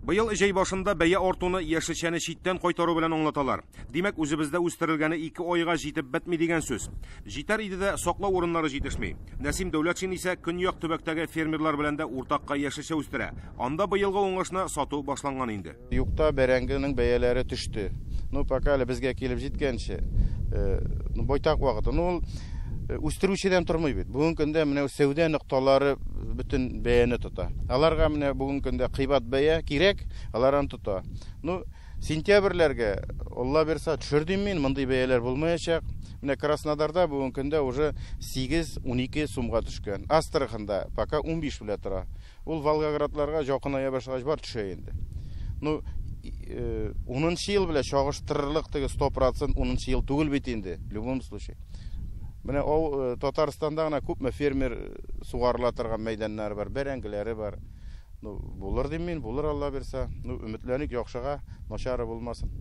Быел җәй башында бәя артуны яшелчәне читтән кайтару белән аңлаталар. Димәк, үзебездә үстерелгәне 2 айга җитеп бетми дигән сүз. Җитәр иде дә, саклау урыннары җитешми. Нәсим Дәүләтшин исә көньяк төбәктәге фермерлар белән дә уртакка яшелчә үстерә. Анда быелгы уңышны сату башланган инде. Юкта бәрәңгенең бәяләре төште. Ну, пока әле безгә килеп җиткәнче, ну, байтак вакыт. Ну, ул үстерүчедән тормый бит. Бүгенге көндә менә сәүдә нокталары бөтен бәяне тота. Аларга менә бүгенге көндә кыйбат бәя кирәк, алар аны тота. Ну, сентябрьләргә, Алла бирса, төшер дим мин, мондый бәяләр булмаячак. Менә Краснодарда бүгенге көндә уже 8-12 сумга төшкән. Астраханда пока 15 белә тора. Ул Волгоградларга якыная башлагач бар төшә инде. Ну, 10 ел белән чагыштырырлык теге 100% 10 ел түгел бит инде, в любом случае. Менә Татарстанда гына күпме фермер сугарыла торган мәйданнары бар, бәрәңгеләре бар. Ну, булыр дим мин, булыр, Алла бирсә. Ну, өметләник яхшыга, начары булмасын.